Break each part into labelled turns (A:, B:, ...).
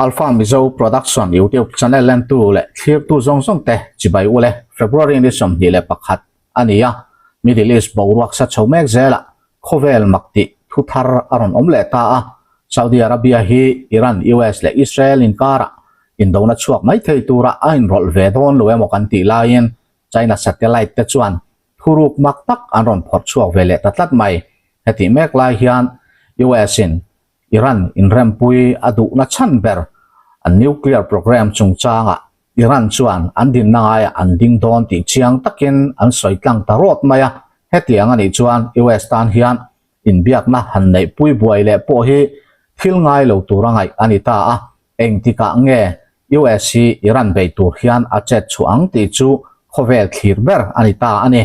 A: Alpha Mizo Production YouTube channel lentu leh thlirtu zawng zawng te chibai ule February ni 21 a ni a, Middle East boruak sa chho mek zelah khawvel mak tih thu thar a rawn awm leh ta a, Saudi Arabia hi Iran, US leh Israel inkarah indona chhuak mai thei tura a inrawlh ve dawn lo emaw kan tih laiin China satellite te chuan thuruk mak tak an rawn phawrh chhuak ve leh ta tlat mai. Hetih mek lai hian US in Iran inrempui a duhna chhan ber an nuclear program chungchangah Iran chuan an dinna ngaiah an ding dawn tih chiang takin an sawi tlang ta rawt mai a. Hetiang a nih chuan US tan hian inbiakna han neihpui buai leh pawh hi thil ngai lo tura ngaih a ni ta a. Engtikah nge US hi Iran bei tur hian a chet chhuah ang tih chu khawvel thlir ber a ni ta a ni.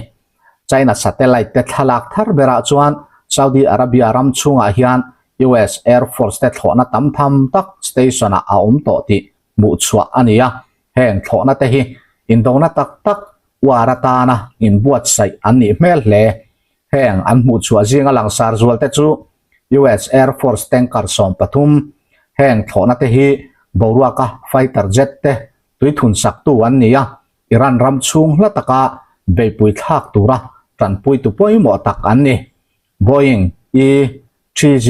A: China satellite te thlalak thar berah chuan Saudi Arabia ram chhungah hian US Air Force te thlawhna tam tham tak station ah a awm tawh tih hmuh chhuah a ni a. Heng thlawhna te hi indona tak tak uar atana inbuatsaih an nih hmel hle. Heng an hmuh chhuah zinga langsar zual te chu US Air Force tanker 13, heng thlawhna te hi boruaka fighter jet te tuithun saktu an ni a, Iran ram chhung hla taka beihpui thlak tura tanpuitu pawimawh tak an ni. Boeing E-3G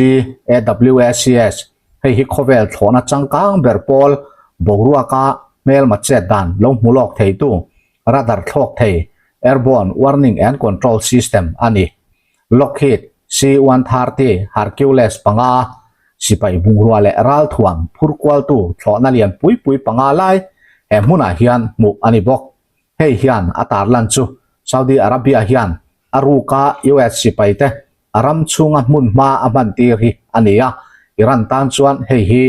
A: AWACS, hei hi khawvel thlawhna changkang ber pawl boruaka hmelma chet dan lo hmu lawk theitu radar thlawk thei Airborne Warning and Control System a ni. Lockheed C-130 Hercules panga, sipai bungrua leh ralthuam phur kualtu thlawhna lian pui pui panga lai he hmunah hian hmuh a ni bawk. Hei hian a tarlan chu Saudi Arabia hian a ruka US sipaite a ram chhunga hmun hma a hman tir hi a ni a, Iran tan chuan hei hi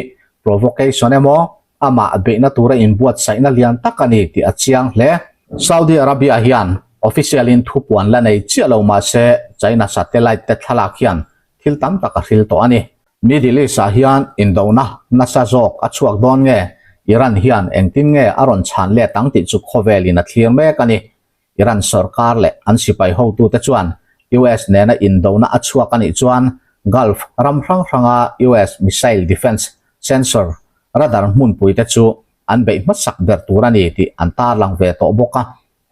A: provocation emaw amah beihna tura inbuatsaihna lian tak a ni tih a chiang hle. Saudi Arabia hian official in thupuan la nei chiah lo mah se China satellite te thlalak hian thil tam tak a hril tawh a ni. Middle East ah hian indona nasa zawk a chhuak dawn nge Iran hian engtin nge a rawn chhan let ang tih chu khawvel in a thlir mek a ni. Iran sorkar leh an sipai hotute chuan US nena indona a chhuak a nih chuan Gulf ram hrang hranga US missile defence sensor radar hmunpuite chu an beih hmasak ber tur a ni tih an tarlang ve tawh bawk a.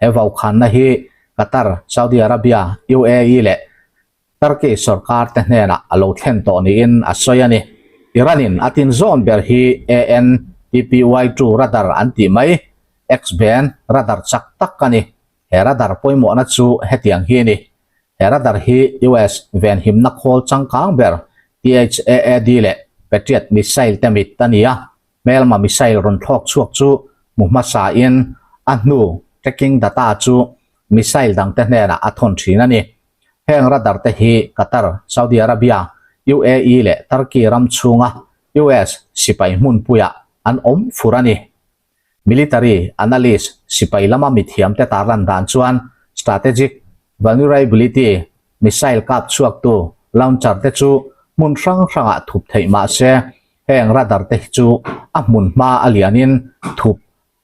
A: He vaukhanna hi Qatar, Saudi Arabia, UAE leh Turkey sorkar te hnenah a lo thlen tawh niin a sawi a ni. Iran in a tin zawn ber hi AN/TPY-2 radar an tih mai, X-band radar chak tak a ni. He radar pawimawhna chu hetiang hi a ni. He radar hi US venhimna khawl changkang ber THAAD leh Patriot missile te mit a ni a, hmelma missile rawn thlawk chhuak chu hmu hmasa in a hnu tracking data chu missile dangte hnenah a thawn thin a ni. Heng radar te hi Qatar, Saudi Arabia, UAE leh Turkey ram chhunga US sipai hmunpuiah an awm fur a ni. Military analyst sipai lama mithiam te tarlan dan chuan strategic vulnerability missile kap chhuaktu launcher te chu hmun hrang hrangah thup theih mah se heng radar te hi chu a hmun hma a lianin thup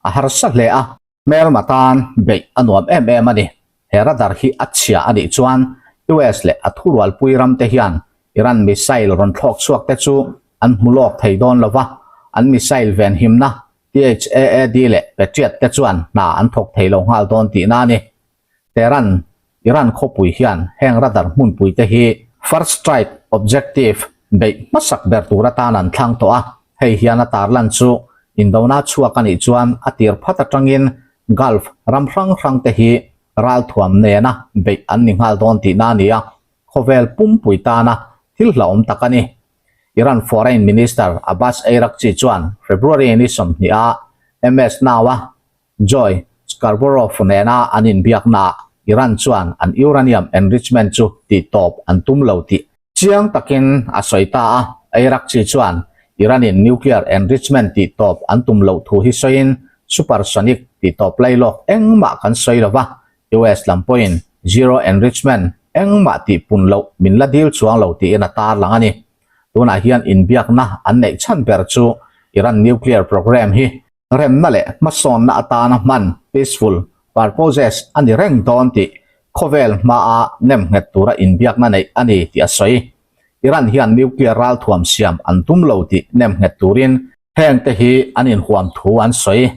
A: a harsa hle a. Hmelma tan beih a nuam em em a ni. He radar hi a chhia a nih chuan US leh a thurualpui ram te hian Iran missile rawn thlawk chhuak te chu an hmu lawk thei dawn lo va, an missile venhimna THAAD leh Patriot te chuan hna an thawk thei lo nghal dawn tihna a ni. Tehran, Iran khawpui hian heng radar hmunpui te hi first strike objective beih hmasak ber tur atan an thlang tawh a, hei hian a tarlan chu indona chhuak a nih chuan a tir phat atangin Gulf ram hrang hrang te hi ralthuam nena beih an ni nghal dawn tihna a ni a, khawvel pumpui tana thil hlauhawm tak a ni. Iran Foreign Minister Abbas Araghchi chuan February ni 20 a MS Now-a Joy Scarborough nena an inbiaknaah Iran chuan an uranium enrichment chu tihtawp an tum lo tih chiang takin a sawi ta a. Araghchi chuan Iran-in nuclear enrichment tihtawp an tum loh thu hi sawiin supersonic tihtawp lailawk engmah kan sawi lo va, US lam pawhin zero enrichment engmah tihpun loh min la dil chuang lo tiin a tarlang a ni. Tunah hian inbiakna an neih chhan ber chu Iran nuclear program hi Remna leh hmasawnna atana hman, peaceful purposes, a ni reng dawn tih khawvel hmaa nemnghet tura inbiakna neih a ni tih a sawi. Iran hian nuclear ralthuam siam an tum lo tih nemnghet turin. Hengte hi an inhuam thu an sawi.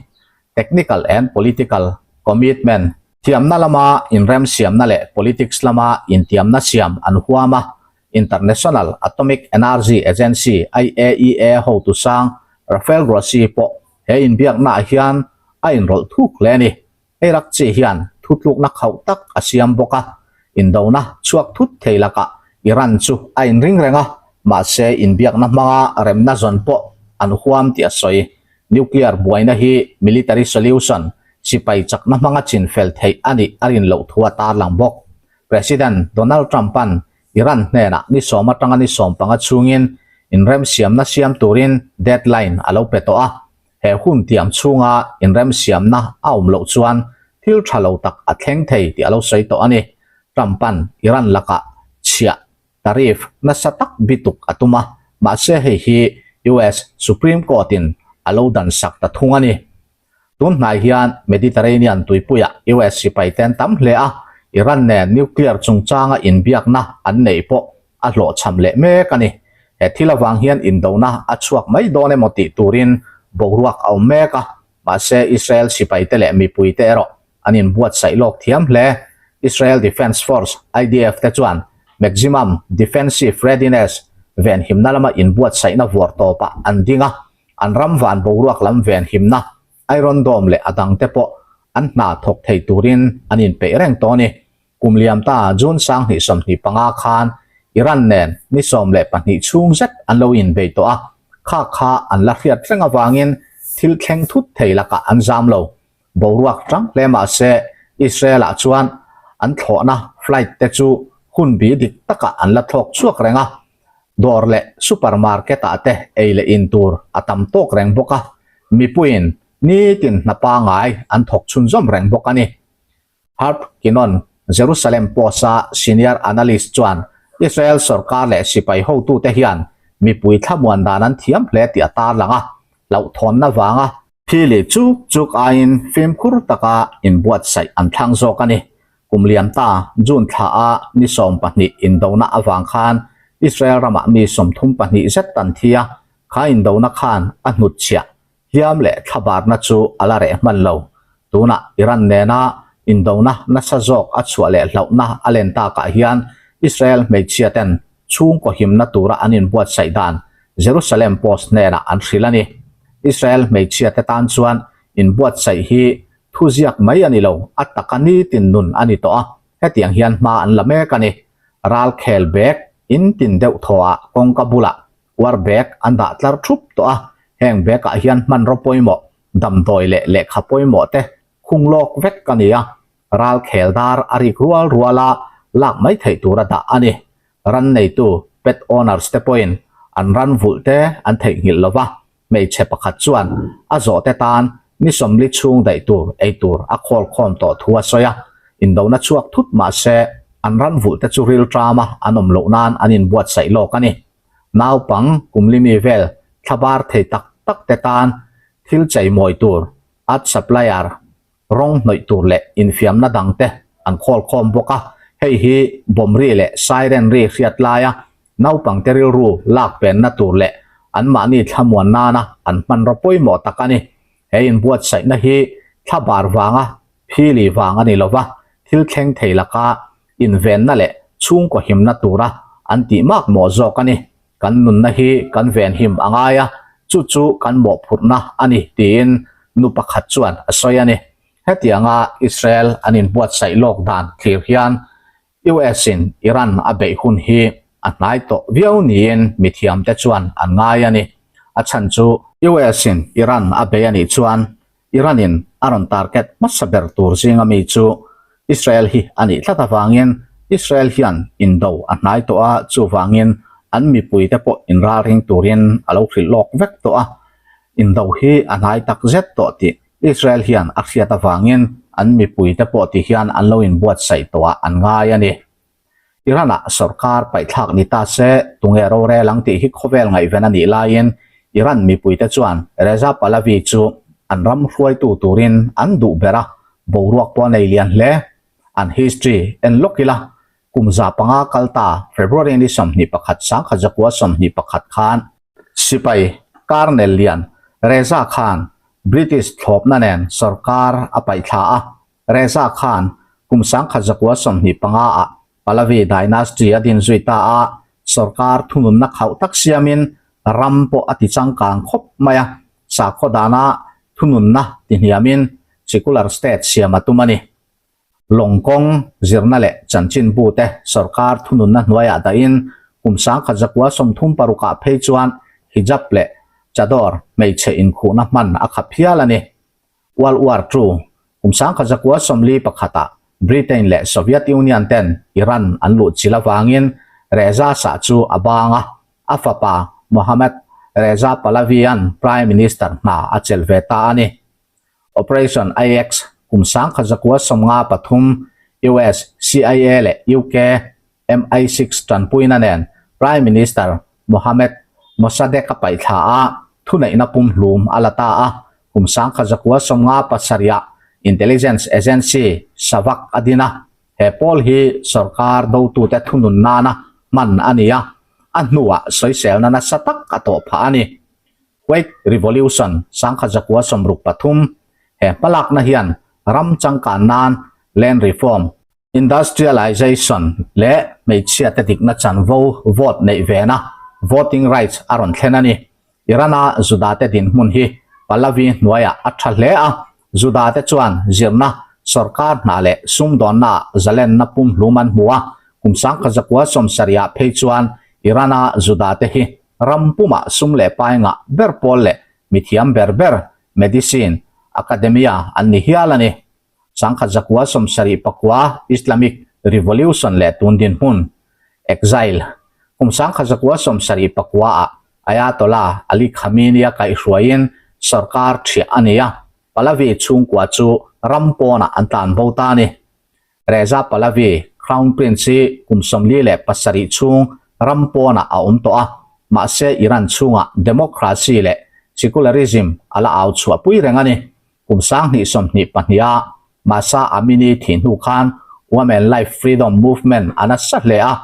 A: Technical and political commitment, thiamna lama inremsiamna leh politics lama intiamna siam an huam a, International Atomic Energy Agency, IAEA, hotu sang Rafael Grossi pawh he inbiaknaah hian a inrawlh thuk hle a ni. Hei rak chi hian thutlukna khauh tak a siam bawk a, indona chhuak thut thei lakah Iran chu a inring reng a, mahse inbiakna hmanga remna zawn pawh an huam tih a sawi. Nuclear buaina hi military solution, sipai chakna hmanga chinfel theih a nih a rin loh thu a tarlang bawk. President Donald Trump-a'n Iran hnenah ni sawm atanga ni 15 chhungin inremsiamna siam turin deadline a lo pe tawh a, He hun tiam chhunga inremsiamna a awm loh chuan thil tha lo tak a thleng thei tih a lo sawi tawh a ni. Trump-a'n Iran lakah chhiah, tariff, nasa tak bituk a tum a, mahse hei hi US Supreme Court-in a lo dansak ta thung a ni. Tun hnai hian Mediterranean tuipuiah US sipaite an tam hle a, Iran nen nuclear chungchanga inbiakna an neih pawh a hlawhchham leh mek a ni. He thil avang hian indona a chhuak mai dawn emaw tih turin boruak a awm mek a, mahse Israel sipaite leh mipuite erawh an inbuatsaih lawk thiam hle. Israel Defence Force, IDF, te chuan Maximum Defensive Readiness venhimna lama inbuatsaihna vuar tawpah an ding a, an ram van boruak lam venhimna Iron Dome leh a dangte pawh an hna thawk thei turin an inpeih reng tawh a ni. Kum liam ta June 2025 khan Iran nen ni 12 chhung zet an lo inbei tawh a, kha kha an la hriat reng avangin thil thleng thut thei lakah an zam lo. Boruak tang hle mah se Israel-ah chuan an thlawhna flight te chu hun bi dik takah an la thlawk chhuak reng a, dawr leh supermarket-ah te ei leh in tur a tam tawk reng bawk a, mipuiin nitin hna pangai an thawk chhunzawm reng bawk a ni. Harp Kinon, Jerusalem Post-a senior analyst chuan Israel sorkar leh sipai hotute hian mipui thlamuan dan an thiam hle tih a tarlang a, hlauhthawnna vanga thi leh chuk chuk aiin fimkhur taka inbuatsaih an thlang zawk a ni. Kum liam ta June thla a ni 12 indona avang khan Israel ramah mi 32 zet an thi a, kha indona khan a hnutchhiah Hliam leh thlabarna chu a la reh hman lo. Tunah Iran nena indona nasa zawk a chhuah leh hlauhna a len takah hian Israel hmeichhia ten chhungkaw himna tura an inbuatsaih dan Jerusalem Post hnenah an hrilh a ni. Israel hmeichhia te tan chuan inbuatsaih hi thuziak mai a ni lo, a taka nitin nun a ni tawh a, hetiang hian hma an la mek a ni. Ralkhel bag in tin deuh thawhah kawngka bulah Uar bag an dah tlar thup tawh a, heng bag ah hian hmanraw pawimawh, damdawi leh lehkha pawimawh te khung lawk vek a ni a, ral khel dar a rik rual rual a lak mai theih tur a dah a ni. Ran neitu, pet owners, te pawhin an ran vulh te an theihnghilh lo va, hmeichhe pakhat chuan a zawhte tan ni 40 chhung daih tur ei tur a khawl khawm tawh thu a sawi a, indona chhuak thut mah se an ran vulh te chu rilṭam a an awm loh nan an inbuatsaih lawk a ni. Naupang kumlimi vel thlabar thei tak tak te tan thil chei mawi tur, art supplier, rawng hnawih tur leh infiamna dang te an khawl khawm bawk a, hei hi bomb ri leh siren ri hriat laia naupangte rilru lak penna tur leh anmahni thlamuan nana an hmanraw pawimawh tak a ni. He inbuatsaihna hi thlabar vanga phili vang a ni lova, thil thleng thei laka invenna leh chhungkaw himna tura an tih mak mawh zawk a ni. Kan nunna hi kan venhim a ngai a, chu chu kan mawhphurhna a ni tiin nu pakhat chuan a sawi a ni. Hetianga Israel an inbuatsaih lawk dan thlir hian US-in Iran a beih hun hi a hnai tawh viau niin mithiamte chuan an ngai a ni. A chhan chu US-in Iran a bei a nih chuan Iran-in a rawn target hmasa ber tur zinga mi chu Israel hi a nih tlat avangin Israel hian indo a hnai tawh a, chuvangin an mipuite pawh inralring turin a lo hrilh lawk vek tawh a, indo hi a hnai tak zet tawh tih Israel hian a hriat avangin an mipuite pawh ti hian an lo inbuatsaih tawh ah an ngai a ni. Iran-ah sorkar paihthlak ni ta se, tunge rorel ang tih hi khawvel ngaihven a nih laiin Iran mipuite chuan Reza Pahlavi chu an ram hruaitu turin an duh ber a, boruak pawh a nei lian hle. An history en lawk ila, kum 500 kal ta February ni 21 1921 khan Sipai Karnel lian. Reza khan British thlawpna nen sorkar a paihthla a. Reza khan kum 1925 ah Pahlavi dynasty a din zui ta a, sorkar thununna khauh tak siamin ram pawh a ti changkang khawp mai a, sakhaw dana thununna tihniamin secular state siam a tum a ni. Lawng kawng zirna leh chanchinbu te sorkar thununna hnuaiah dahin kum 1936 ah phei chuan hijab leh chador hmeichhe inkhuhna hman a khap hial a ni. World War Two kum 1941 ah Britain leh Soviet Union ten Iran an luh chil avangin Reza Shah chu a bang a, a fapa Mohammad Reza Pahlavi-a'n Prime Minister hna a chelh ve ta a ni. Operation Ajax kum 1953 US CIA leh UK MI6 tanpuina nen Prime Minister Mohammad Mossadegh a paihthla a, thuneihna pumhlum a la ta a. Kum 1957 ah intelligence agency SAVAK a din a, he pawl hi sorkar dotute thunun nana hman a ni a, a hnuah sawiselna nasa tak a tawh phah a ni. White Revolution 1963, He hmalakna hian ram changkan nan land reform, industrialization leh hmeichhiate dikna chanvo vote neih vena voting rights a rawn thlen a ni. Iran-a Judate dinhmun hi Pahlavi hnuaiah a tha hle a, Judate chuan zirna, sorkar hna leh sumdawnnaah zalenna pumhlum an hmu a, kum 1970 ah phei chuan Iran-a Judate hi Ram pumah sum leh pai ngah ber pawl leh mithiam ber ber medicine, academia an ni hial a ni. 1979 Islamic Revolution leh tun dinhmun, exile, kum 1979 ah Ayatollah Ali Khamenei a kaihhruaiin sorkar thiah a ni a, Pahlavi chhungkua chu ram pawnah an tlan bo ta a ni. Reza Pahlavi, Crown Prince hi kum 47 chhung ram pawnah a awm tawh a, mahse Iran chhungah democracy leh secularism a la au chhuahpui reng a ni. Kum 2022 a Mahsa Amini thih hnu khan Women Life Freedom Movement a nasa hle a,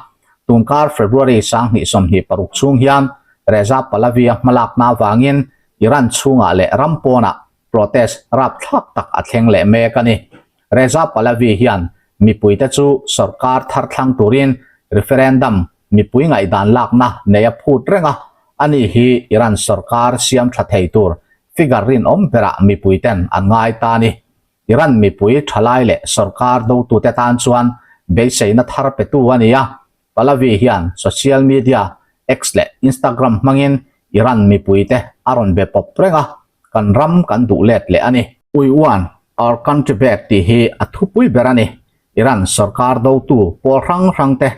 A: tunkar February 2026 chhung hian Reza Pahlavi-a hmalakna avangin Iran chhungah leh ram pawnah protest rapthlak tak a thleng leh mek a ni. Reza Pahlavi hian mipuite chu sorkar thar thlang turin referendum mipui ngaihdan lakna nei a phut reng a, ani hi Iran sorkar siam tha thei tur figure rinawm berah mipuiten an ngai ta a ni. Iran mipui thalai leh sorkar dotute tan chuan beiseina thar petu a ni a, Pahlavi hian social media, X leh Instagram hmangin Iran mipuite a rawn be pawp reng a, kan ram kan duh let leh a ni. We want our country back tih hi a thupui ber a ni. Iran sorkar dotu pawl hrang hrang te,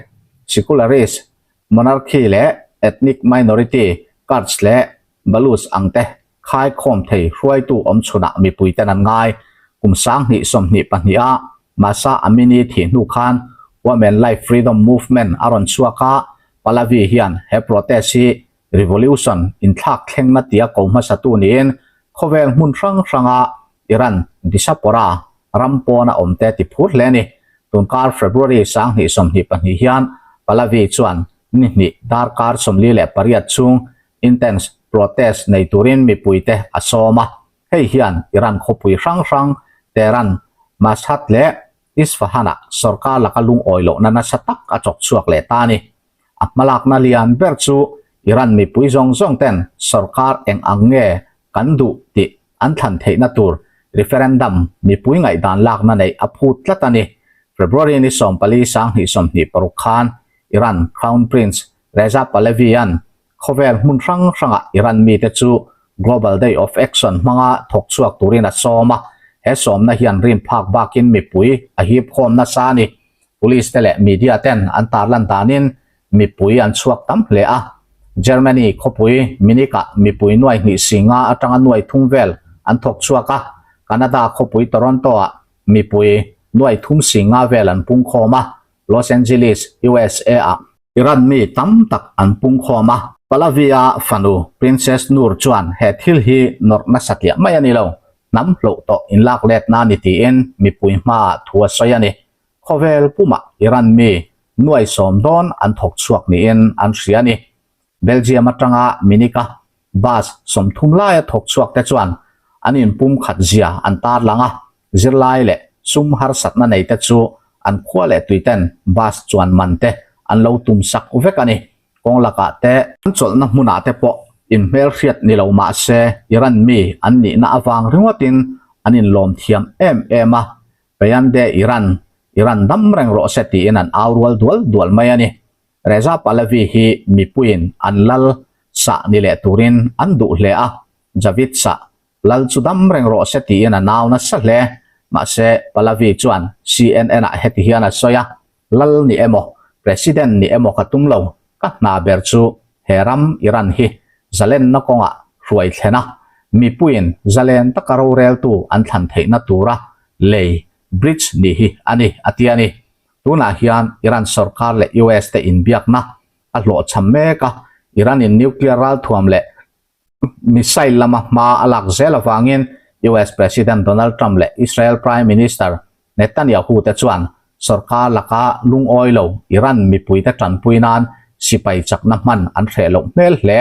A: secularist, monarchy leh ethnic minority, Kurds leh Baluch ang te Khaikhawm thei hruaitu awm chhunah mipuiten an ngai. Kum 2022 a Mahsa Amini thih hnu khan Women Life Freedom Movement a rawn chhuak a, Pahlavi hian he protest hi revolution inthlak thlengna tia ko hmasatu niin khawvel hmun hrang hranga Iran diaspora ram pawna awmte ti phur hle a ni. Tunkar February 2022 hian Pahlavi chuan ni hnih darkar 48 chhung Intense protest nei turin mipuite a sawm a, hei hian Iran khawpui hrang hrang Tehran, Mashhad leh Isfahan-ah sorkar laka lungawi lohna nasa tak a chawk chhuak leh ta a ni. A hmalakna lian ber chu Iran mipui zawng zawng ten sorkar eng ang nge kan duh tih an thlan theihna tur referendum mipui ngaihdan lakna neih a phut tlat a ni. February ni 14 2026 khan Iran Crown Prince Reza Pahlavi-a'n khawvel hmun hrang hrangah Iran mite chu Global Day of Action hmanga thawk chhuak turin a sawm a, he sawmna hian rin phak bakin mipui a hip khawm nasa a ni. Police te leh media ten an tarlan danin mipui an chhuak tam hle a. Germany khawpui Munich-ah mipui nuai hnih singa atanga nuai thum vel an thawk chhuak a, Canada khawpui Toronto-ah mipui nuai thum singa vel an pungkhawm a, Los Angeles, USA-ah Iran mi tam tak an pungkhawm a. Pahlavi-a fanu Princess Noor chuan he thil hi nawrh nasa tliah mai a ni lo, hnam hloh tawh inlak letna a ni tiin mipui hmaah thu a sawi a ni. Khawvel pumah Iran mi nuai sawm dawn an thawk chhuak niin an hria a ni. Belgium atanga Minika. Bus 30 laia thawk chhuak te chuan an inpum khat zia an tarlang a, zirlai leh sum harsatna nei te chu an khua leh tui ten bus chuan man te an lo tum sak vek a ni. Kawng lakah te, an chawlhna hmunah te pawh inhmelhriat ni lo mah se Iran mi an nihna avang ringawtin an inlawm thiam em em a, Payande Iran, Iran dam reng rawh se tiin an au rual dual dual mai a ni. Reza Pahlavi hi mipuiin an lal sah ni leh turin an duh hle a, Javid sah lal chu dam reng rawh se tiin a nau nasa hle. Mahse, Pahlavi chuan CNN-ah heti hian a sawi a, Lal ni emaw, President ni emaw ka tum lo, ka hna ber chu he ram Iran hi zalenna kawngah hruai thlen a, mipuiin zalen taka roreltu an thlan theihna tura lei, bridge, nih hi a ni, a ti a ni. Tunah hian Iran sorkar leh US te inbiakna a hlawhchham mek a, Iran-in nuclear ralthuam leh missile lama hma a lak zel avangin US President Donald Trump leh Israel Prime Minister Netanyahu te chuan sorkar laka lungawi lo Iran mipuite tanpui nan sipai chakna hman an hreh loh hmel hle.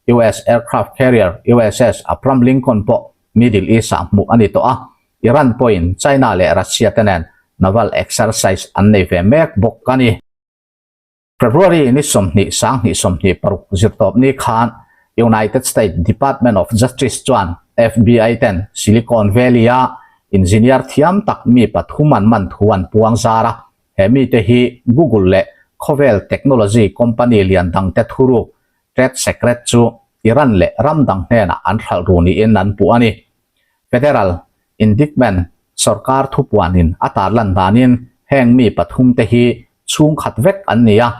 A: US aircraft carrier USS Abraham Lincoln pawh Middle East-ah hmuh a ni tawh a, Iran pawhin China leh Russia te nen naval exercise an nei ve mek bawk a ni. February ni 20 sang hnih 26 zirtawp ni khan United States Department of Justice chuan FBI ten Silicon Valley-a engineer thiam tak mi pathum an man thu an puang zar a. He mite hi Google leh khawvel technology company lian dangte thuruk trade secret chu Iran leh ram dang hnenah an hralh ru niin an puh a ni. Federal Indictment sorkar thupuanin a tarlan danin heng mi pathum te hi chhungkhat vek an ni a,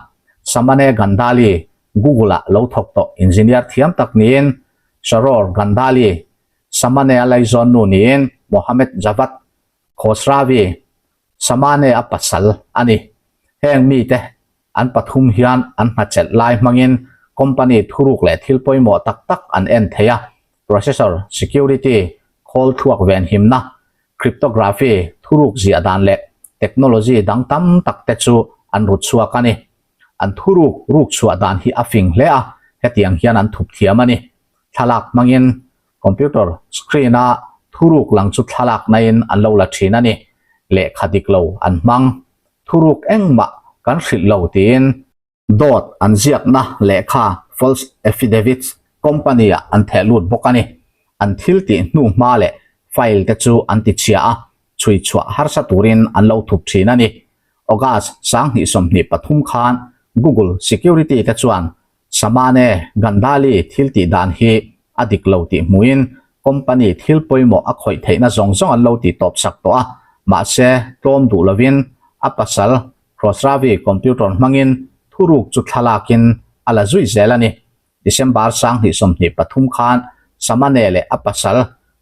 A: Samane Gandali, Google-ah lo thawk tawh engineer thiam tak niin, Sharor Gandali, Samane-a laizawn nu niin Mohammed Javad Khosravi, Samane-a pasal a ni. Heng mite an pathum hian an hnachelh lai hmangin company thuruk leh thil pawimawh tak tak an en thei a, processor, security, khawl thluak venhimna, cryptography, thuruk ziah dan leh technology dang tam tak te chu an rut chhuak a ni. An thuruk ruk chhuah dan hi a fing hle a, hetiang hian an thup thiam a ni. Thlalak hmangin computer screen-a thuruk lang chu thlalak naiin an lo la thin a ni. Lehkha dik lo an hmang. Thuruk engmah kan hrilh lo tiin. Dawt an ziakna lehkha false affidavits company-ah an theh lut bawk a ni. An thil tih hnu hma leh file te chu an ti chhia a, chhui chhuah harsa turin an lo thup thin a ni. August 2023 khan Google security te chuan Samane Gandali thil tih dan hi a dik lo tih hmuhin company thil pawimawh a khawih theihna zawng zawng an lo tih tawp sak tawh a, mahse tlawm duh lovin a pasal Khosravi computer hmangin thuruk chu thlalakin a la zui zel a ni. December 2023 khan Samane leh a pasal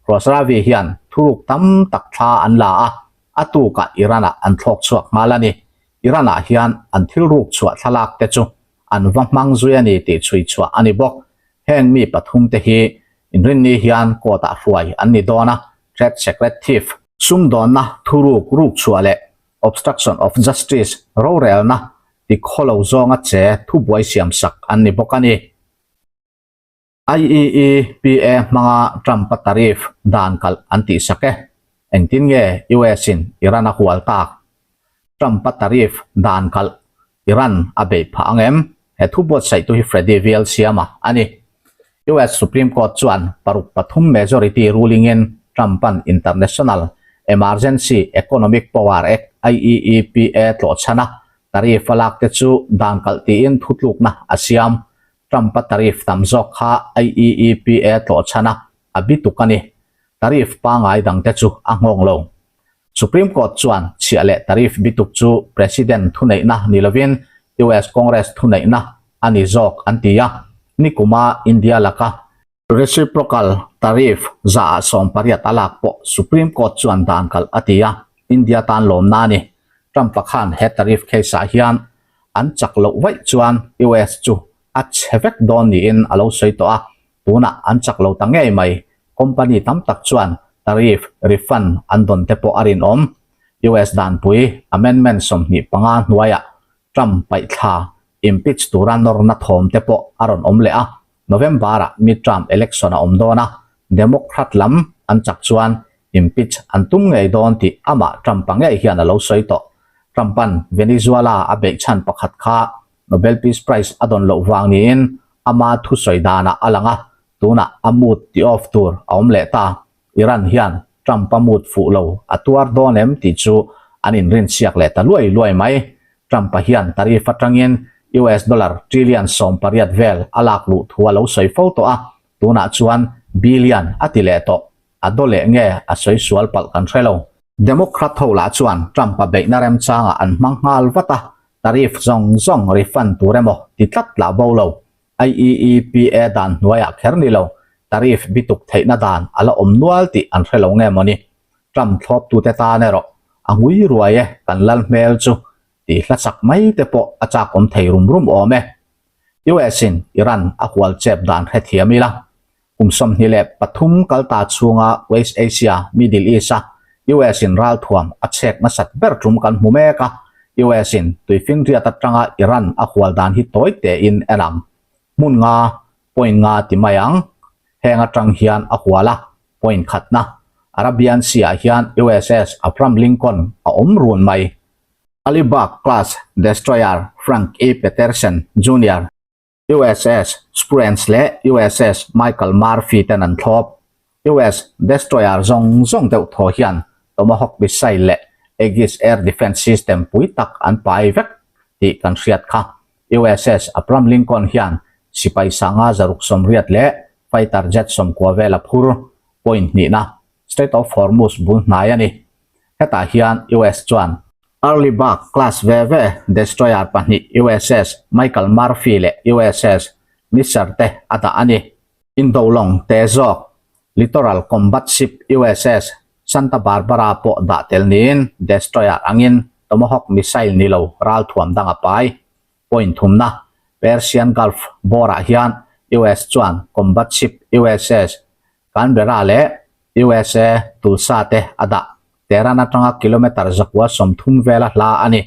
A: Khosravi hian thuruk tam tak thla an la a, a tukah Iran-ah an thlawk chhuak nghal a ni. Iran-ah hian an thil ruk chhuah thlalak te chu an va hmang zui a ni tih chhui chhuah a ni bawk. Heng mi pathum te hi inrinni hian court-ah hruai an ni dawn a, trade secret thief, sumdawnna thuruk ruk chhuah leh obstruction of justice rorelna ti khawlo zawnga che thubuai siam sak an ni bawk a ni. IEEPA hmanga Trump-a tariff dan kalh an tih sak e. Engtin nge US-in Iran a hual tak? Trump-a tariff dan kalh Iran a beih phah ang em? He thu buatsaihtu hi Freddy Vial Siama a ni. US Supreme Court chuan paruk pathum majority ruling-in Trump-a'n International Emergency Economic Power Act, IEEPA, tlawhchhan a, tariff a lak te chu dan kalh tiin thutlukna a siam. Trump-a tariff tam zawk kha IEEPA tlawhchhan a, a bituk a ni. Tariff pangai dangte chu a nghawng lo. Supreme Court chuan chhiah leh tariff bituk chu President thuneihna ni lovin US Congress thuneihna a ni zawk an ti a, nikuma India laka reciprocal tariff zaah 18 a lak pawh Supreme Court chuan dan kalh a ti a, India tan lawmna a ni. Trump-a khan he tariff case-ah hian an chak loh vaih chuan US chu a chhe vek dawn niin a lo sawi tawh a, Tunah an chak lo ta ngei mai. Company tam tak chuan tariff refund an dawn te pawh a rinawm. US danpui Amendment 25 hnuaiah Trump paihthla impeach tura nawrna thawm te pawh a rawn awm leh a. November-ah midterm election a awm dawn a, Democrat lam an chak chuan impeach an tum ngei dawn tih amah Trump-a ngei hian a lo sawi tawh. Trump-a'n Venezuela a beih chhan pakhat kha Nobel Peace Prize a dawn loh vang niin ama thusawi danah a lang a, tunah a mood ti off tur a awm leh ta. Iran hian Trump-a mood fuh lo a tuar dawn em tih chu an inrinchhiak leh ta luai luai mai. Trump-a hian tariff atangin US dollar trillion 18 vel a lak luh thu a lo sawi fo tawh a, tunah chuan billion a ti leh tawh. A daw leh nge a sawi sual palh kan hre lo. Democrat ho lah chuan Trump-a beihna remchangah an hmang nghal vat a, tariff zawng zawng refund tur emaw ti tlat lah bo lo. IEEPA dan hnuaiah kher ni lo, tariff bituk theihna dan a la awm nual tih an hre lo nge mawni? Trump thlawptute tan erawh a ngui ruai e kan lal hmel chu tih hlasak mai te pawh a chakawm thei rum rum awm e. US in Iran a hual chep dan hrethiam ila, Kum 23 kal ta chhunga West Asia, Middle East-a US in ralthuam a chhek nasat ber tum kan hmu mek a, US in tuifinriat atanga Iran a hual dan hi tawi tein en ang. Hmun nga, point nga ti mai ang. Heng atang hian a hual a, point khatna. Arabian Sea ah hian USS Abraham Lincoln a awm run mai. Alibag class destroyer Frank E. Petersen Junior. USS Spruance leh USS Michael Murphy ten an thlawp. US destroyer zawng zawng deuh thaw hian Tomahawk missile leh Aegis air defence system pui tak an pai vek tih kan hriat kha. USS Abraham Lincoln hian sipai sanga 680 leh fighter jet 90 vel a phur. Point hnihna, Strait of Hormuz bul hnai a ni. Hetah hian US chuan Arleigh Burke class ve ve destroyer pahnih USS Michael Murphy leh USS Nisser te a dah a ni. Indolawng te zawk Littoral Combat Ship USS Santa Barbara pawh dah tel niin destroyer angin Tomahawk missile ni lo ralthuam dang a pai. Point thumna Persian Gulf bawrah hian US chuan combat ship USS Canberra leh USA Tulsa te a dah. Tehran atanga kilometre 130 vela hla a ni.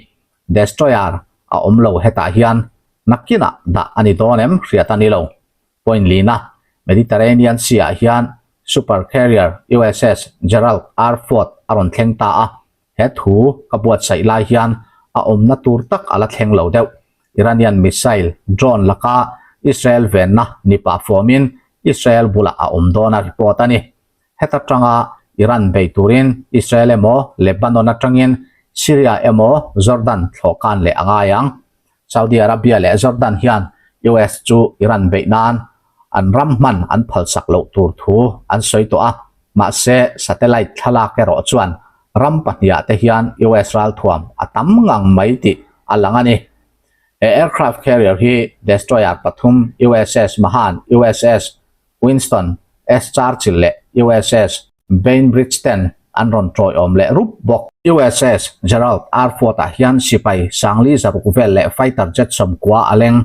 A: Destroyer a awm lo hetah hian nakinah dah a ni dawn em hriat a ni lo. Point lina Mediterranean Sea ah hian super carrier USS Gerald R. Ford a rawn thleng ta a. He thu ka buatsaih lai hian a awmna tur tak a la thleng lo deuh. Iranian missile drone laka Israel venna ni pah fawmin Israel bulah a awm dawn a report a ni. Heta tanga Iran bei turin Israel emaw Lebanon atangin Syria emaw Jordan thlawhkan leh a ngai ang. Saudi Arabia leh Jordan hian US chu Iran beih nan an ram hman an phalsak loh tur thu an sawi tawh a, mahse satellite thlalak erawh chuan ram pahniha te hian US ralthuam a tam ngang mai tih a lang a ni. He aircraft carrier hi destroyer pathum USS Mahan, USS Winston S. Churchill leh USS Bainbridge ten an rawn tawiawm leh rup bawk. USS Gerald R. Ford-ah hian sipai 4,600 vel leh fighter jet 90 a leng.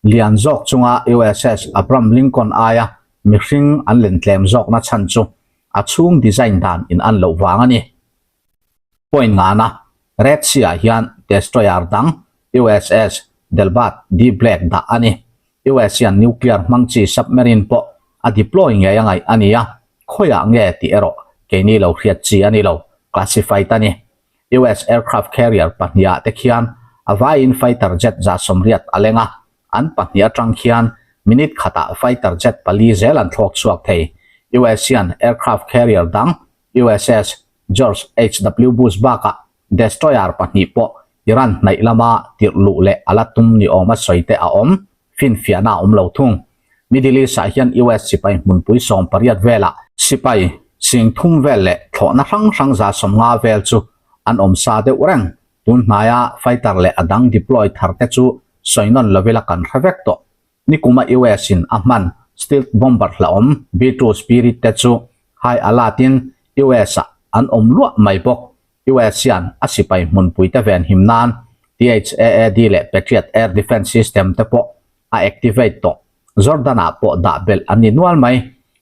A: Lian zawk chunga USS Abraham Lincoln aia mihring an len tlem zawkna chhan chu a chhung design dan in an loh vang a ni. Point ngana Red Sea-ah hian destroyer dang USS Delbert D. Black dah a ni. US hian nuclear hmang chi submarine pawh a deploy ngei a ngaih a ni a, khawiah nge tih erawh keini lo hriat chi a ni lo, classified a ni. US aircraft carrier pahniha te khian a vaiin fighter jet 180 a leng a, an pahnih atang khian minute khatah fighter jet pali zel an thlawk chhuak thei. US hian aircraft carrier dang USS George HW Bush bakah destroyer pahnih pawh Iran hnaih lama tirh luh leh a la tum ni awm a sawi te a awm, finfiahna a awm lo thung. Middle East-ah hian US sipai hmunpui 18 velah sipai 30,000 vel leh thlawhna hrang hrang 150 vel chu an awm sa deuh reng. Tun hnaia fighter leh a dang deploy thar te chu sawi nawn lovila kan hre vek tawh. Nikuma US in a hman stealth bomber hlauhawm B-2 Spirit te chu high alert in US ah an awm luah mai bawk. US hian a sipai hmunpui te ven him nan THAAD leh Patriot air defence system te pawh a activate tawh. Jordan ah pawh dah belh an ni nual mai.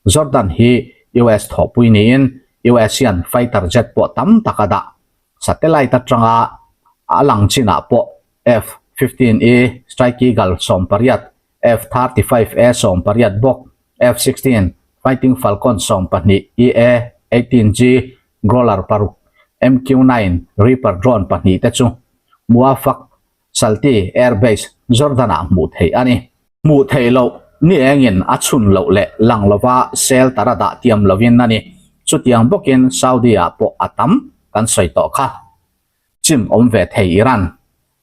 A: Jordan hi US thawhpui niin US hian fighter jet pawh tam tak a dah. Satellite atanga a lang chinah pawh F-15E Strike Eagle 18, F-35A 18 bawk, F-16 Fighting Falcon 12, EA-18G Growler paruk, MQ-9 Reaper drone pahnih te chu Muwaffaq Salti Air Base, Jordan-ah hmuh theih a ni. Hmuh theih loh ni engin a chhun loh leh lang lova shelter a dah tiam lovin a ni. Chutiang bawkin Saudi-ah pawh a tam kan sawi tawh kha. Chim awm ve thei Iran.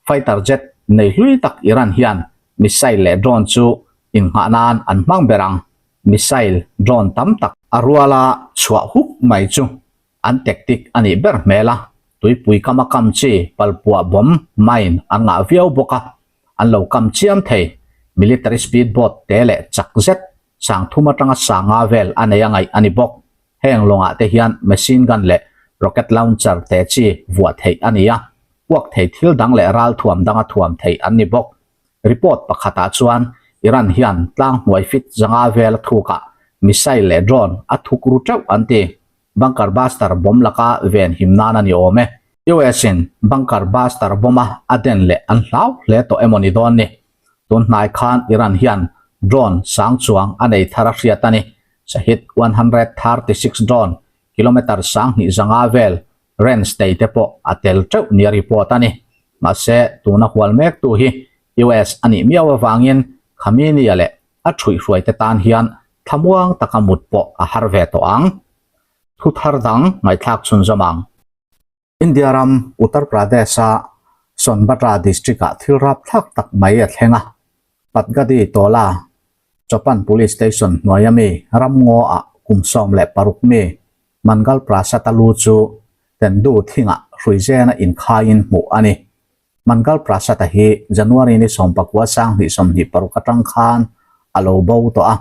A: Fighter jet nei hlui tak Iran hian missile leh drone chu innghah nan an hmang ber ang. Missile, drone tam tak a ruala chhuah huk mai chu an tactic a nih ber hmel a, tuipui kama kam chi palpuah bomb, mine, an ngah viau bawk a, an lo kam chiam thei. Military speed boat te leh chak zet sang thum atanga sanga vel a nei a ngaih a ni bawk. Heng lawngah te hian machine gun leh rocket launcher te chi vuah theih a ni a, puak thei thil dang leh ralthuam danga thuam theih an ni bawk. Report pakhatah chuan Iran hian tlang hnuai fit zanga vel a thukah missile leh drone a thuk ru teuh an ti. Bunker buster bomb laka ven him nan a ni awm e. US in bunker buster bomb a a den leh an hlau hle tawh emaw ni dawn ni. Tun hnai khan Iran hian drone sang chuang a nei thar a hriat a ni. Shahid 136 drone kilometre sang hnih zanga vel range nei te pawh a tel teuh nia report a ni. Mahse tuna hual mek tu hi US a nih miau avangin Khamenei-a leh a ṭhuihhruai te tan hian thlamuang taka mut pawh a har ve tawh ang. Thu thar dang ngaihthlak chhunzawm ang. India ram Uttar Pradesh-a Sonbhadra district-ah thil rapthlak tak mai a thleng a. Patgadi Tola Chopan Police Station hnuaia mi ramngaw-ah kum 16 mi Mangal Prasad-a lu chu Tendu thingah hruizena inkhaiin hmuh a ni. Mangal Prasad-a hi January ni sawmpakua sang hnih 26 atang khan a lo bo tawh a,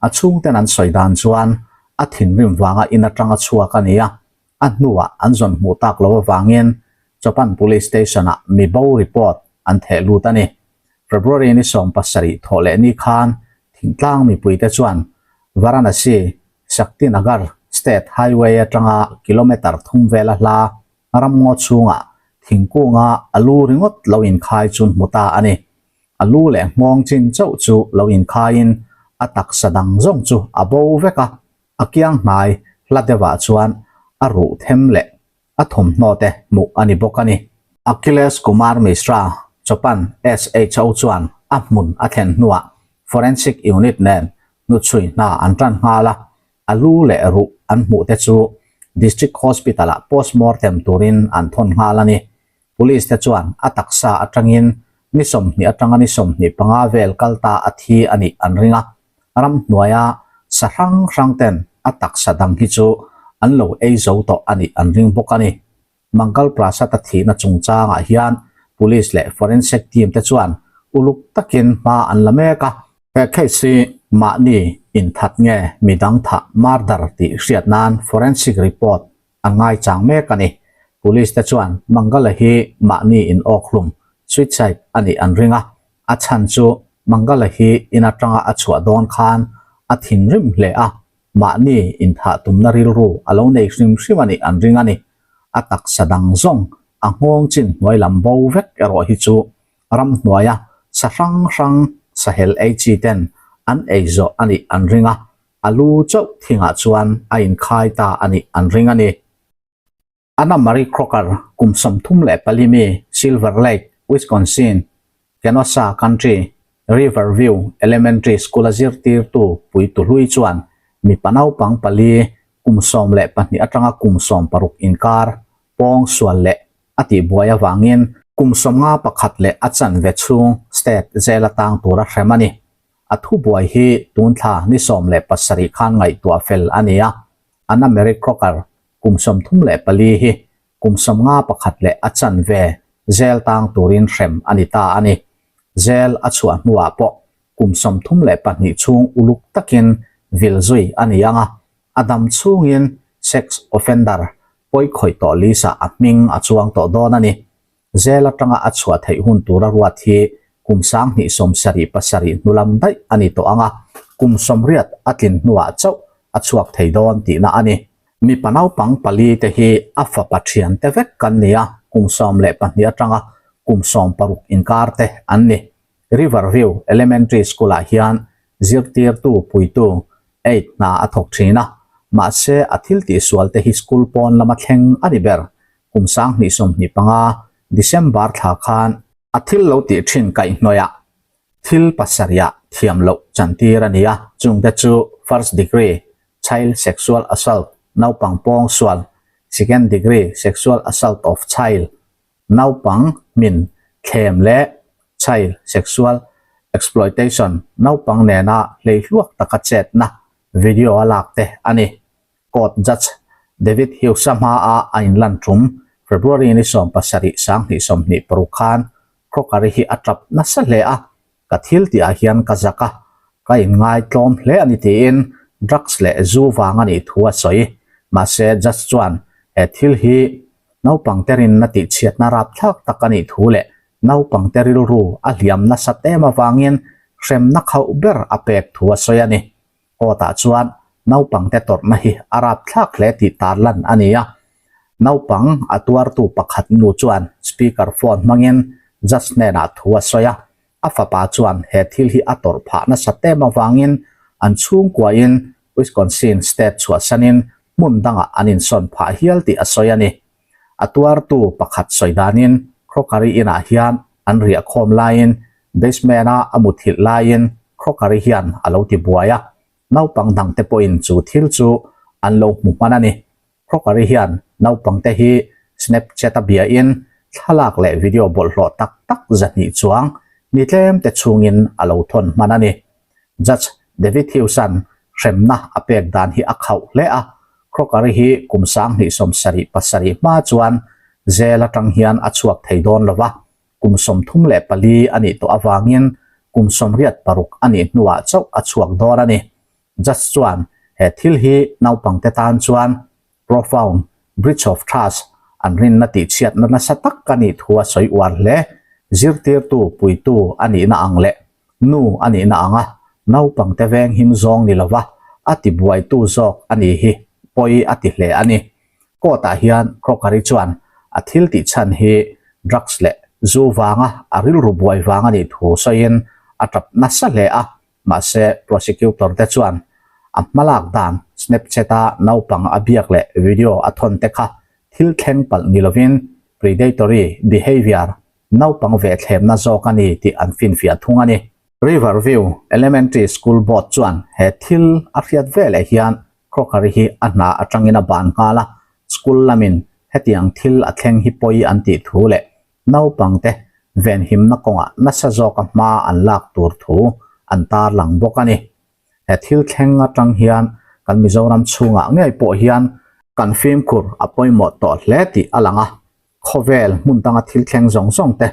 A: a chhungten an sawi dan chuan a thinrim vanga in atanga chhuak a ni a, a hnuah an zawn hmuh tak lo avangin Chopan Police Station-ah mi bo report an theh lut a ni. February ni 17 thawh leh ni khan thingtlang mipuite chuan Varanasi, Shaktinagar State Highway atanga kilometre thum vela hla Ramngaw chhungah thingkunga a lu ringawt lo inkhai chu hmu ta a ni. A lu leh nghawng chin chauh chu lo inkhaiin a taksa dang zawng chu a bo vek a, a kiang hnai hla deuhah chuan a ruh them leh a thawmhnaw te hmuh a ni bawk a ni. Akhilesh Kumar Mishra, Chopan SHO chuan a hmun a thlen hnuah Forensic Unit nen hnuchhui hna an tan nghal a, A lu leh ruh an hmuh te chu District Hospital ah postmortem turin an thawn nghal a ni. Police te chuan a taksa atangin ni 20 atanga ni 25 vel kal ta a thi a nih an ring a. Ramhnuaia sa hrang hrang ten a taksa dang hi chu an lo ei zo tawh a nih an ring bawk a ni. Mangal Prasad a thihna chungchangah hian Police leh Forensic team te chuan uluk takin hma an la mek a. He case hi mahni inthat nge midang thah murder tih hriat nan forensic report an ngaichang mek a ni. Police te chuan Mangala hi mahni in awkhlum, suicide, a nih an ring a, a chhan chu Mangala hi in atanga a chhuah dawn khan a thinrim hle a, Mahni inthah tumna rilru a lo nei hrim hrim a nih an ring a ni. A taksa dang zawng a nghawng chin hnuai lam bo vek erawh hi chu ramhnuaia sa hrang hrang sahel ei chi ten an ei zawh a nih an ring a, a lu chauh thingah chuan a inkhai ta a nih an ring a ni. Anna Marie Crocker, kum 34 mi, Silver Lake, Wisconsin, Kenosha Country, Riverview Elementary School-a zirtirtu puitu hlui chuan mipa naupang pali kum 12 atanga kum 16 inkar pawng sual leh a tihbuai avangin kum 51 leh a chanve chhung state jail a tang tura hrem a ni. A thubuai hi tun thla ni 17 khan ngaihtuah fel a ni a, Anna Marie Crocker kum 34 hi kum 51 leh a chanve jail tang turin hrem a ni ta a ni. Jail a chhuah hnuah pawh kum 32 chhung uluk takin vil zui a ni ang a, a dam chhungin sex offender pawi khawih tawh list ah a hming a chuang tawh dawn a ni. Jail atanga a chhuah theih hun tura ruat hi kum 2077 hnu lam daih a ni tawh ang a, kum 80 a tlin hnuah chauh a chhuak thei dawn tihna a ni. Mipa naupang pali te hi a fapa thian te vek kan ni a, kum 12 atanga kum 16 inkar te an ni. Riverview Elementary School-ah hian zirtirtu puitu aide hna a thawk thin a, mahse a thil tihsual te hi school pawn lama thleng a ni ber. Kum 2025 December thla khan a thil lo tih thin kaihhnawihah thil pasarihah thiam loh chantir a ni a, chungte chu first degree child sexual assault, naupang pawngsual, second degree sexual assault of child, naupang hmin thlem leh child sexual exploitation, naupang nena hleihluak taka chetna video a lak te a ni. Court Judge David Hughes-a hmaa a inlan tum February ni 17 2026 khan Crocker-i hi a tap nasa hle a, Ka thil tihah hian ka zak a, ka inngai tlawm hle a ni tiin drugs leh zu vang a nih thu a sawi. Mahse judge chuan he thil hi naupangte rinna tihchhiatna rapthlak tak a nih thu leh naupangte rilru a hliam nasat em avangin hremna khauh ber a pek thu a sawi a ni. Court-ah chuan naupangte tawrhna hi a rapthlak hle tih tarlan a ni a. Naupang a tuartu pakhat nu chuan speaker phone hmangin judge hnenah thu a sawi a. A fapa chuan he thil hi a tawrh phah nasa tem avangin an chhungkuain Wisconsin state chhuahsanin hmun dangah an insawn phah hial tih a sawi a ni. A tuartu pakhat sawi danin Crockery inah hian an riah khawm laiin basement-a a muthilh laiin Crockery hian a lo ti buai a, naupang dangte pawhin chu thil chu an lo hmu hman a ni. Crockery hian naupangte hi Snapchat-a biain thlalak leh video bawlhhlawh tak tak 200 chuang ni tlemte chhungin a lo thawn hman a ni. Judge David Hughes-a'n hremna a pek dan hi a khauh hle a, Crocker-i hi kum 2077 hma chuan jail atang hian a chhuak thei dawn lo va, kum 34 a nih tawh avangin kum 86 a nih hnuah chauh a chhuak dawn a ni. Judge chuan he thil hi naupangte tan chuan profound breach of trust an rinna tihchhiatna nasa tak a nih thu a sawi uar hle. Zirtirtu puitu a nihna ang leh Nu a nihna ang a, naupangte veng him zawng ni lova a ti buaitu zawk a ni hi pawi a ti hle a ni. Court-ah hian Crockery chuan a thil tih chhan hi drugs leh zu vanga a rilru buai vang a nih thu sawiin a tap nasa hle a, mahse prosecutor te chuan a hmalak dan Snapchat-a naupang a biak leh video a thawn te kha thil thleng palh ni lovin predatory behaviour Naupang ve thlemna zawk a ni tih an finfiah thung a ni. Riverview Elementary School Board chuan he thil a hriat veleh hian Crockery hi a hna atangin a ban nghal a, school lamin hetiang thil a thleng hi pawi an tih thu leh naupangte venhimna kawngah nasa zawka hma an lak tur thu an tarlang bawk a ni. He thil thleng atang hian kan Mizoram chhungah ngei pawh hian kan fimkhur a pawimawh tawh hle tih a lang a, Khawvel hmun danga thil thleng zawng zawng te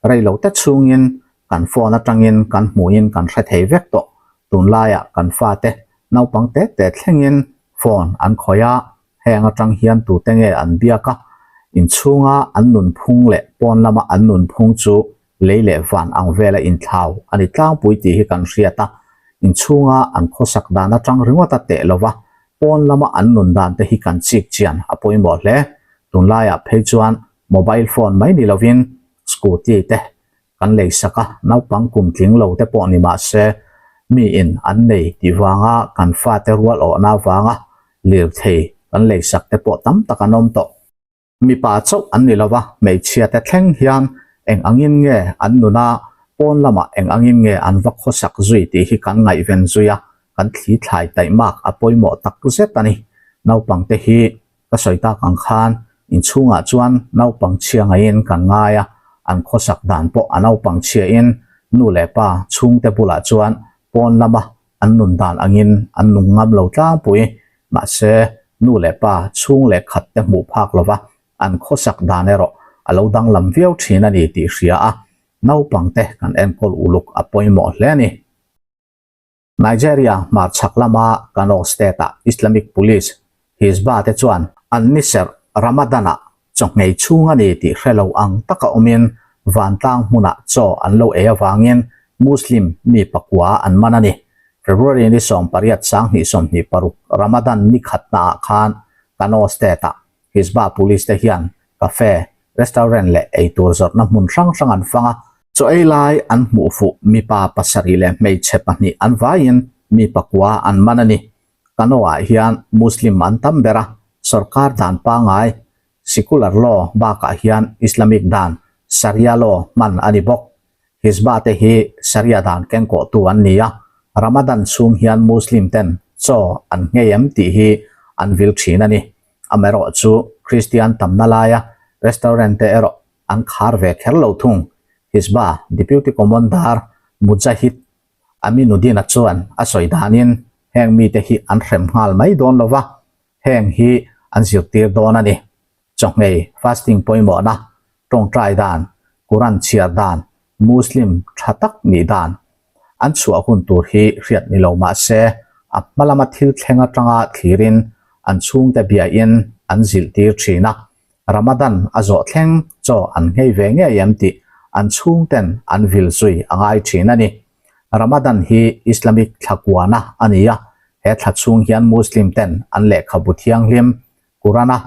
A: rei lo te chhungin kan phone atangin kan hmuhin kan hre thei vek tawh. Tunlaiah kan fate naupang te te thlengin phone an khawih a, heng atang hian tute nge an biak a, inchhunga an nunphung leh pawn lama an nunphung chu lei leh van ang vela inthlau a ni tlangpui tih hi kan hriat a, inchhunga an khawsak dan atang ringawt a teh lova pawn lama an nun dan te hi kan chik chian a pawimawh hle. Tunlaiah phei chuan mobile phone mai ni lovin scooty te kan lei sak a, naupang kum tling lo te pawh ni mah se miin an nei tih vanga kan fate rual awhna avanga lirthei kan lei sak te pawh tam tak an awm tawh. Mipa chauh an ni lova, hmeichhia te thleng hian eng angin nge an nuna pawn lamah eng angin nge an va khawsak zui tih hi kan ngaihven zui a, kan thli thlai taihmak a pawimawh tak zet a ni. Naupangte hi Ka sawi tak ang khan inchhungah chuan naupang chhia ngaiin kan ngai a, an khawsak dan pawh a naupang chhiain nu leh pa chhungte bulah chuan pawn lama an nun dan angin an nung ngam lo tlangpui. Mahse, nu leh pa chhung leh khat te hmuh phak lova an khawsak dan erawh a lo danglam viau thin a ni tih hria a, naupangte kan enkawl uluk a pawimawh hle a ni. Nigeria hmarchhak lama Kano State-ah Islamic Police, Hisbah te chuan an ni serh Ramadan-ah chawhmei chhung a ni tih hre lo ang taka awmin vantlang hmunah chaw an lo ei avangin Muslim mi pakua an man a ni. February ni 18 2026 Ramadan ni khatnaah khan Kano State-ah Hisbah Police te hian cafe, restaurant leh eitur zawrhna hmun hrang hrang an fang a. Chaw ei lai an hmuh fuh mipa pasarih leh hmeichhe pahnih an vaiin mi pakua an man a ni. Kano ah hian Muslim an tam ber a, sorkar dan pangai, secular law, bakah hian Islamic dan, Sharia law, hman a ni bawk. Hizbah te hi Sharia dan kengkawhtu an ni a, Ramadan chhung hian Muslim ten chaw an nghei em tih hi an vil thin a ni. Amaherawhchu Kristian tamna laia restaurant te erawh an khar ve kher lo thung. Hizbah Deputy Commander Mujahid Aminuddin-a chuan a sawi danin heng mite hi an hrem nghal mai dawn lo va, heng hi an zirtir dawn a ni. Chawhmei, fasting pawimawhna, tawngtai dan, Quran chhiar dan, Muslim tha tak nih dan an chhuah hun tur hi hriat ni lo mah se, a hma lama thil thleng atanga thlirin an chhungte biain an zilhtir thin a. Ramadan a zawh thleng chaw an nghei ve ngei em tih an chhungten an vil zui a ngai thin a ni. Ramadan hi Islamic thla kuana a ni a, he thla chhung hian Muslim ten an lehkhabu thianghlim Quran-a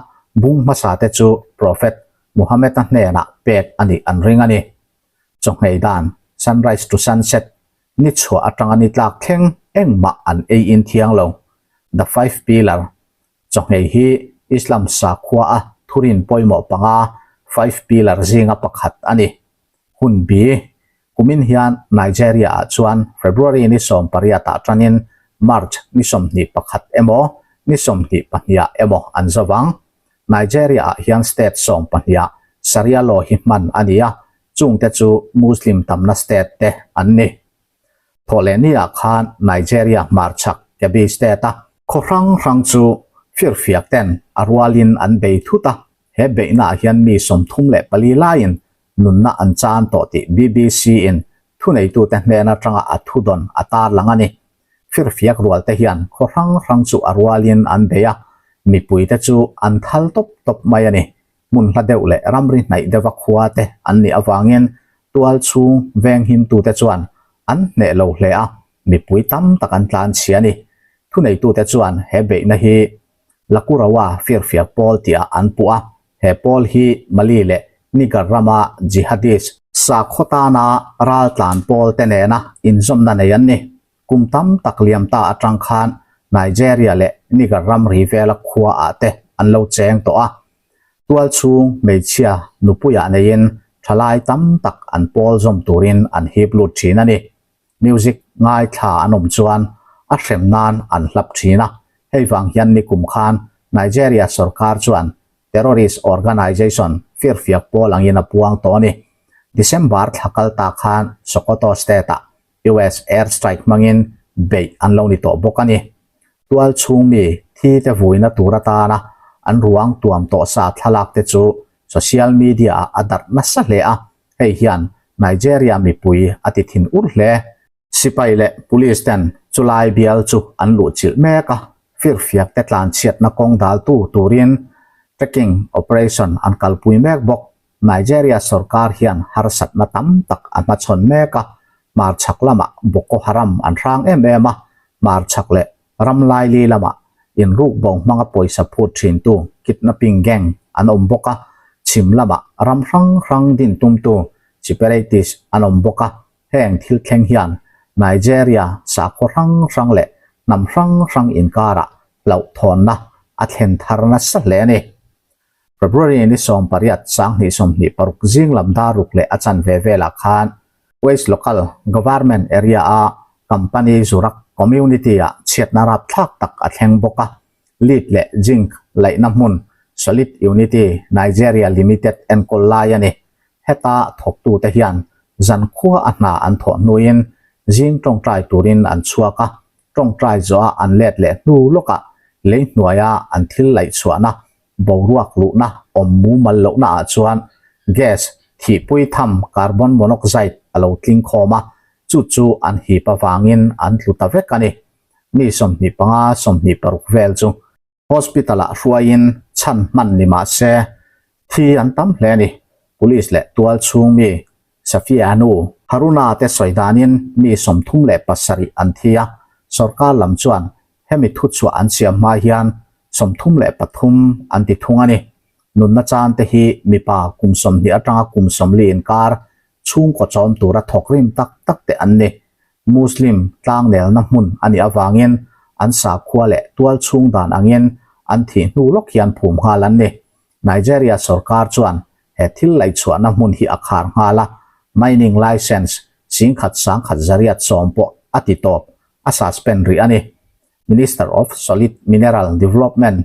A: bung hmasa te chu Prophet Muhammad-a hnenah pek a nih an ring a ni. Chawhmeh dan, sunrise to sunset, ni chhuah atanga ni tlak thleng engmah an ei in thiang lo. The Five Pillar, Chawhmeh hi Islam sakhua a thurin pawimawh panga Five Pillar zinga pakhat a ni. Hun bi, Kumin hian Nigeria-ah chuan February ni 18 ah tanin March ni 21 emaw, ni 22 ah emaw an zo vang. Nigeria-ah hian state 12 ah Sharia law hi hman a ni a, chungte chu Muslim tamna state te an ni. Thawhlehni-ah khan Nigeria hmarchhak Kebbi state-a khaw hrang hrang chu firfiak ten a rualin an bei thut a, he beihnaah hian mi 34 laiin nunna an chan tawh tih BBC in thuneitute hnen atanga a thudawn a tarlang a ni. Firfiak rualte hian khaw hrang hrang chu a rualin an bei a, mipuite chu an thal tawp tawp mai a ni. Hmun hla deuh leh ramri hnaih deuha khua te an nih avangin tual chhung venghimtute chuan an hneh lo hle a, mipui tam tak an tlan chhia a ni. Thuneitute chuan he beihna hi Lakurawa firfiak pawl tihah an puh a, He pawl hi Mali leh Niger rama jihadist sakhaw tana raltlan pawl te nena inzawmna nei an ni. Kum tam tak liam ta atang khan Nigeria leh Niger ramri vela khua ah te an lo cheng tawh a. Tual chhung hmeichhia nupuiah neiin thalai tam tak an pawl zawm turin an hip lut thin a ni. Music ngaithla an awm chuan a hrem nan an hlap thin a, hei vang hian nikum khan Nigeria sorkar chuan terrorist organization firfiak pawl angin a puang tawh a ni. December thla kal ta khan Sokoto state-ah US air strike hmangin beih an lo ni tawh bawk a ni. Tual chhung mi thi te vuina tur atana an ruang tuam tawh sa thlalak te chu social media-ah a darh nasa hle a, Hei hian Nigeria mipui a ti thin ur hle. Sipai leh Police ten chulai bial chu an luhchilh mek a, firfiak te tlanchhiatna kawng daltu turin tracking operation an kalpui mek bawk. Nigeria sorkar hian harsatna tam tak a hmachhawn mek a, hmarchhak lamah Boko Haram an hrang em em a, hmarchhak leh Ram laili lamah inrukbo hmanga pawisa phut thintu kidnapping gang an awm bawk a, chhim lamah ram hrang hrang din tumtu separatist an awm bawk a, heng thil thleng hian Nigeria sakhaw hrang hrang leh hnam hrang hrang inkarah hlauhthawnna a thlen thar nasa hle a ni. February ni 18 2026 zing lam dar ruk leh a chanve velah khan West Local Government Area-a Company Zurak Community-ah chhiatna rapthlak tak a thleng bawk a, lead leh zinc laihna hmun Solid Unity Nigeria Limited enkawl lai a ni. Heta thawktute hian zankhua a hna an thawh hnuin zing tawngtai turin an chhuak a, tawngtai zawha an let leh hnu lawkah lei hnuaia an thil laih chhuahna boruak luhna awm mumal lohna ah chuan gas thihpui tham carbon monoxide a lo tling khawm a, chu chu an hip avangin an tlu ta vek a ni. Mi 25, 26 vel chu hospital ah hruaiin chhan hman ni mah se thi an tam hle a ni. Police leh tual chhung mi Safia nu Haruna te sawi danin mi 37 an thi a, sorkar lam chuan Hemi thuchhuah an siam hma hian 33 an ti thung a ni. Nunna chan te hi mipa kum 20 atanga kum 40 inkar, chhungkaw chawm tura thawk rim tak tak te an ni. Muslim tlangnelna hmun a nih avangin an sakhua leh tual chhung dan angin an thih hnu lawk hian phum nghal an ni. Nigeria sorkar chuan he thil laihchhuahna hmun hi a khar nghal a, mining licence 10,000 140 pawh a ti tawp, a suspend rih a ni. Minister of Solid Mineral Development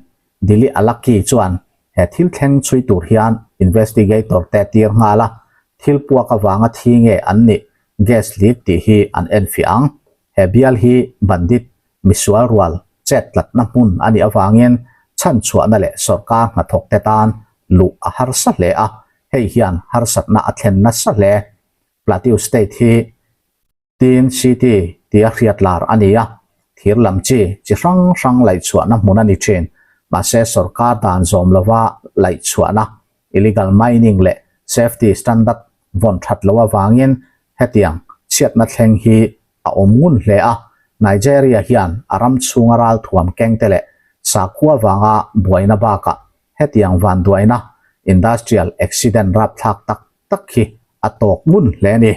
A: Dili Alaki chuan he thil thleng chhui tur hian investigator te tir nghal a, thil puak avanga thi nge an nih gas leak tih hi an enfiah ang. He bial hi bandit misual rual chet tlatna hmun a nih avangin chhanchhuahna leh sawrkar hnathawk te tan luh a harsa hle a, hei hian harsatna a thlen nasa hle. Plateau State hi Tin City tia hriat lar a ni a, thir lam chi chi hrang hrang laihchhuahna hmun a ni thin. Mahse sawrkar dan zawm lova laihchhuahna, illegal mining leh safety standard vawn that loh avangin hetiang chhiatna thleng hi a awm ngun hle a. Nigeria hian a ram chhunga ralthuam kengte leh sakhua vanga buaina bakah hetiang vanduaina, industrial accident rapthlak tak tak hi a tawk ngun hle a ni.